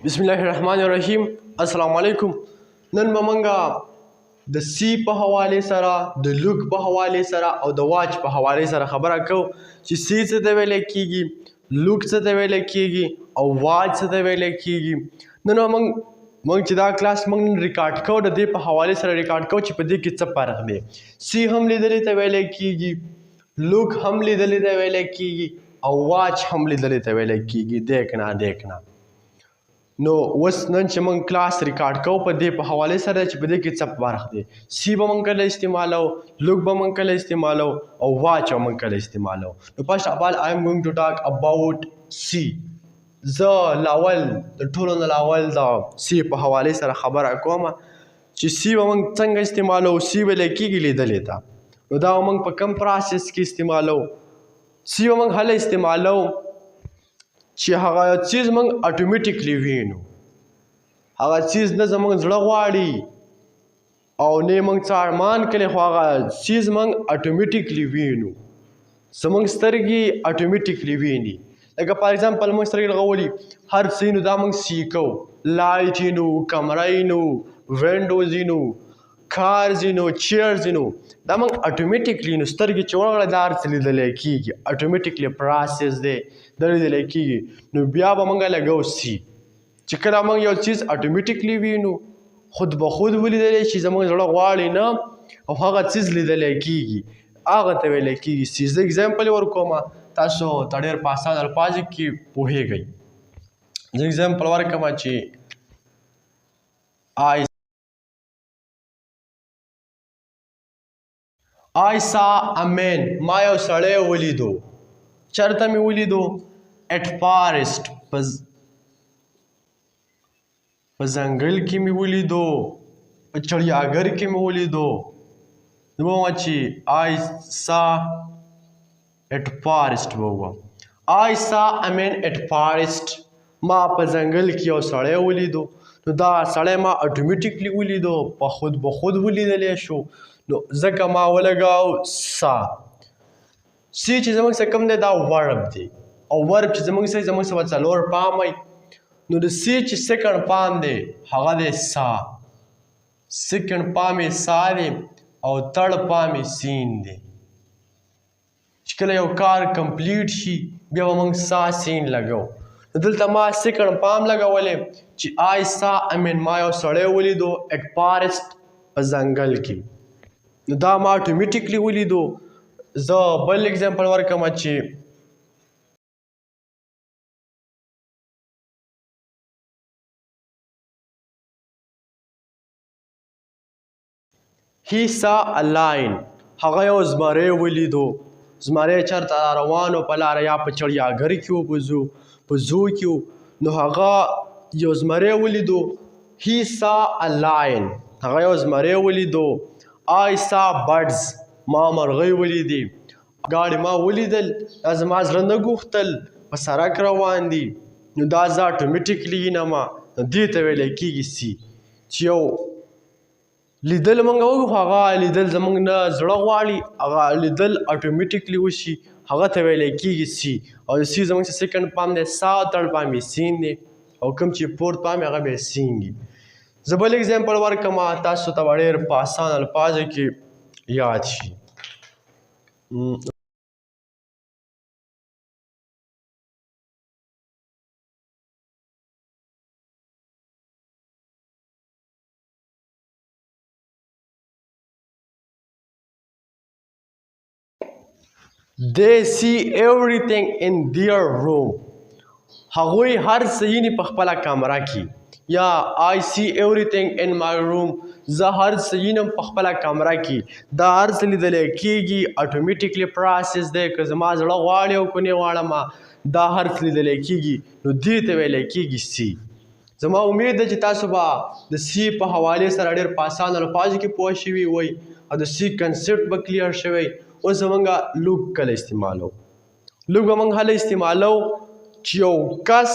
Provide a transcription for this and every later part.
بسم الله الرحمن الرحیم. السلام علیکم. نن به مونږه د see په حواله سره، د look په حواله سره او د watch په حواله سره خبره کوو چې see څه ته ویل کیږي، look څه ته ویل کیږي او watch څه ته ویل کیږي. نن مونږ چې دا کلاس مونږ نن ریکارډ کوو، د دې په حواله سره ریکارډ کوو چې په دې کې څه فرق دی. see هم لیدلې ته ویل کیږي، look هم لیدلې ته ویل کیږي او watch هم لیدلې ته ویل کیږي. دیکھنا دیکھنا. نو اوس نن چې موږ کلاس ریکارډ کوو په دې په حواله سره چې په دې کې څه فرق دی. see به موږ کله استعمالو، look به موږ کله استعمالو او watch به موږ کله استعمالو. نو first of all I am going to talk about see. زه لاول د ټولو نه لاول د see په حواله سره خبره کوم چې see به موږ څنګه استعمالو. see ویل کېږي لیدلې ته. نو دا موږ په کوم process کې استعمالو؟ see به موږ هله استعمالو چې هغه څیز موږ automatically وینو، هغه څیز نه زموږ زړه غواړي او نه موږ څه ارمان کړی، خو هغه څیز موږ automatically وینو، زموږ سترګې automatically ویني. لکه for example موږ سترګې لغولي هر څه وینو، دا موږ see کوو، light وینو، کمره وینو، windows وینو، cars وینو، chairs وینو، دا موږ automatically وینو. سترګې چې ورغله دا هر څه لیدلی کېږي، automatically process دی، دا لیدلی کېږي. نو بیا به موږ لګو see، چې کله موږ یو څیز automatically وینو، خود به خود ولیدلی شي، زموږ زړه غواړي نه او هغه څیز لیدلی کېږي، هغه ته ویلی کېږي see. زه example ورکوم، تاسو ته ډېر په اسانه الفاظو کې پوهېږئ. زه example ورکوم چې I saw a man، ما یو سړی ولیدو. چېرته مې ولیدو؟ At forest، په ځنګل کې مې ولیدو، په چړیاګر کې مې ولیدو. نو به چې I saw at forest به ووایم. I saw a man at forest، ما په ځنګل کې یو سړی ولیدو. نو دا سړی ما automatically ولیدو، په خود به خود ولیدلی شو، نو ځکه ما ولګاو saw. see چې زموږ څه کوم دی دا verb دی، او verb چې زموږ څه زموږ څه به څلور form وي. نو د see چې second form دی هغه دی saw، second form یې saw دی او third form یې seen دی. چې کله یو کار complete شي بیا به موږ saw seen لګو. نو دلته ما second form لګولی چې I saw a man، ما یو سړی ولیدو at forest په ځنګل کې. نو دا ما automatically ولیدو. زه بل example ورکړم چې He saw a lion، هغه یو زمری ولیدو. زمری چېرته را روان و په لاره، یا په چړیاګر کې و، په zoo کې و. نو هغه یو زمری ولیدو. He saw a lion، هغه یو زمری ولیدو. I saw birds، ما مرغۍ ولیدې. ګاډي ما ولیدل، دا زما زړه نه غوښتل، په سړک روان دي، نو دا زه automatically وینم. نو دې ته ویلی کېږي see، چې یو لیدل موږ وکړو، خو هغه لیدل زموږ نه زړه غواړي، هغه لیدل automatically وشي، هغه ته ویلی کېږي see. او see زموږ چې second form دی saw، third form یې seen دی، او کوم چې fourth form یې هغه بیا seeing وي. زه بل example ورکړم، تاسو ته به ډېر په اسانه الفاظو کې یاد شي. They see everything in their room. هغوی هر څه ویني په خپله کمره کې. یا I see everything in my room، زه هر څه وینم په خپله کمره کې. دا هر څه لیدلی کېږي، automatically process دی، که زما زړه غواړي او که نه غواړم، دا هر څه لیدلی کېږي. نو دې ته ویلی کېږي see. زما امید ده چې تاسو به د see په حوالې سره ډېر په اسانه الفاظو کې پوه شوي وئ او د see concept به clear شوی. اوس زمونږ look کله استعمالو؟ look به موږ هله استعمالو چې یو کس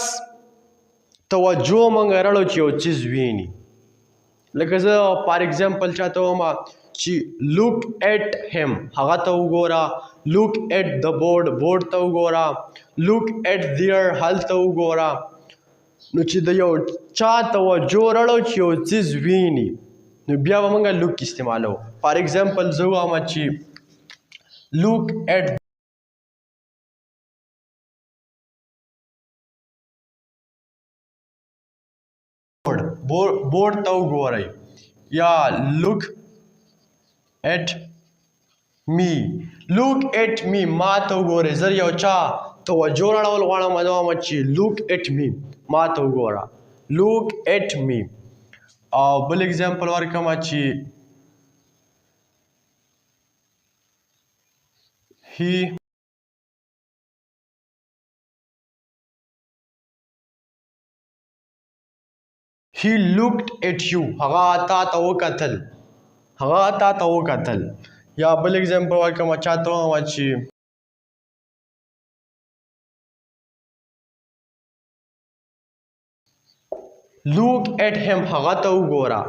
توجه موږ راړو چې یو څیز ویني. لکه زه for example چاته وایم چې look at him، هغه ته وګوره، look at the board، board ته وګوره، look at there، هلته وګوره. نو چې د یو چا توجه راړو چې یو څیز ویني، نو بیا به موږ لوک استعمالو. فار ایگزامپل زه وایم چې لوک اټ بورډ، بورډ ته وګورئ، یا لوک اټ می، لوک اټ می، ما ته وګورئ. زه یو چا توجه راړول غواړم، زه وایم چې لوک اټ می، ما ته وګوره، لوک اټ می. او بل اگزامپل ورکم چې he he looked at you، هغه تا ته وکتل، هغه تا ته وکتل. یا بل اگزامپل ورکم، چا ته وایم چې لوک اټ هم، هغه ته وګوره.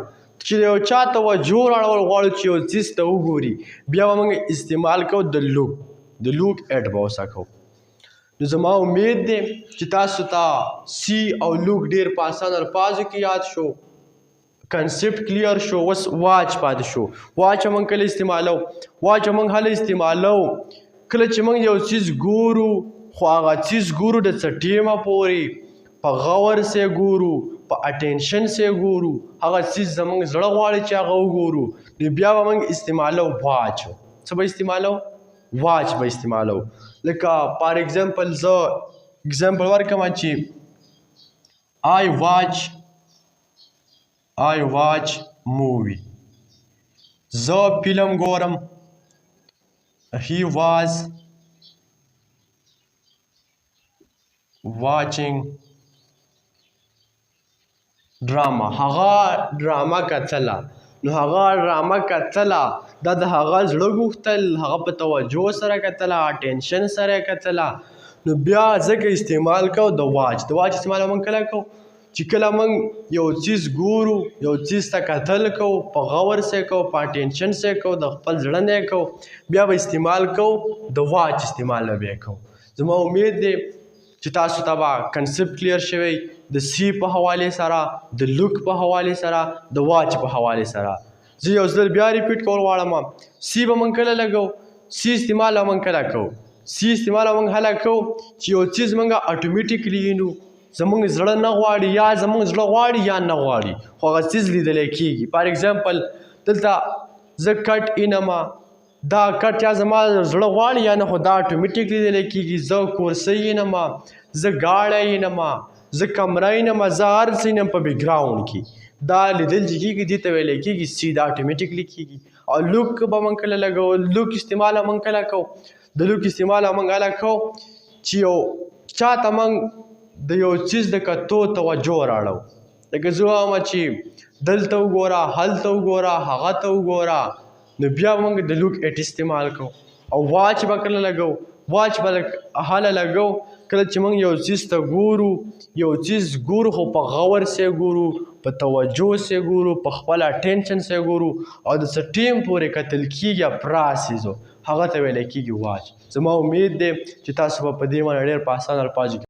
چې یو چا توجه راړول غواړو چې یو څیز ته وګوري، بیا به موږ استعمال کوو د لوک، د لوک اټ به ورسره کوو. نو زما امید دی چې تاسو ته سی او لوک ډیر په اسانه الفاظو کې یاد شو، کنسپټ کلیر شو. اوس واچ پاتې شو. واچ موږ کله استعمالو؟ واچ موږ هله استعمالو کله چې موږ یو څیز ګورو، خو هغه څیز ګورو د څه ټیمه پورې په غور سره ګورو، په اټینشن سره ګورو، هغه څیز زموږ زړه غواړي چې هغه وګورو، نو بیا به موږ استعمالو واچ. څه به استعمالو؟ واچ به استعمالو. لکه فار ایگزامپل زه اگزامپل ورکم چې I watch، I watch movie، زه فلم ګورم. He was watching drama، هغه ډرامه کتله. نو هغه ډرامه کتله، دا د هغه زړه غوښتل، هغه په توجه سره کتله، اټینشن سره کتله، نو بیا ځکه استعمال کو د واچ. د واچ استعمال موږ کله کو؟ چې کله موږ یو څیز ګورو، یو څیز ته کتل کو، په غور سره کو، په اټینشن سره کو، د خپل زړه نه کو، بیا به استعمال کو د واچ، استعمال به بیا کو. زما امید دی چې تاسو ته به کنسپټ کلیر شوی د سی په حوالې سره، د لوک په حوالې سره، د واچ په حوالې سره. زه یو ځل بیا ریپیټ کول غواړم. سی به موږ کله لګو؟ سی استعمال به موږ کله کوو؟ سی استعمال به موږ هله کوو چې یو څیز موږ اټومیټیکلی وینو، زموږ زړه نه غواړي، یا زموږ زړه غواړي یا نه غواړي، خو هغه څیز لیدلی کېږي. فار ایگزامپل دلته زه کټ اینم، دا کټ یا زما زړه غواړي یا نه، خو دا اټومیټیک لیدلی کېږي. زه کورسۍ اینم، زه ګاډی اینم، زه کمره اینم، زه هر څه اینم په بیکګراونډ کې، دا لیدل چې کېږي دې ته ویلی کېږي سی، دا اټومیټیکلی کېږي. او لوک به موږ کله لګوو؟ لوک استعمال موږ کله کوو؟ د لوک استعمال موږ هله کوو چې یو چا ته موږ د یو څیز د کتو توجه راړو. لکه زه وایم چې دلته وګوره، هلته وګوره، هغه ته وګوره، نو بیا موږ د لوک اټ استعمال کوو. او واچ به کله لګوو؟ واچ به هله لګوو کله چې موږ یو څیز ته ګورو، یو څیز ګورو خو په غور سره ګورو، په توجه سره ګورو، په خپل اټینشن سره ګورو، او د څه ټیم پورې کتل کېږي پراسیزو، هغه ته ویلی کېږي واچ. زما امید دی چې تاسو به په دې باندې ډېر په اسانه الفاظو کې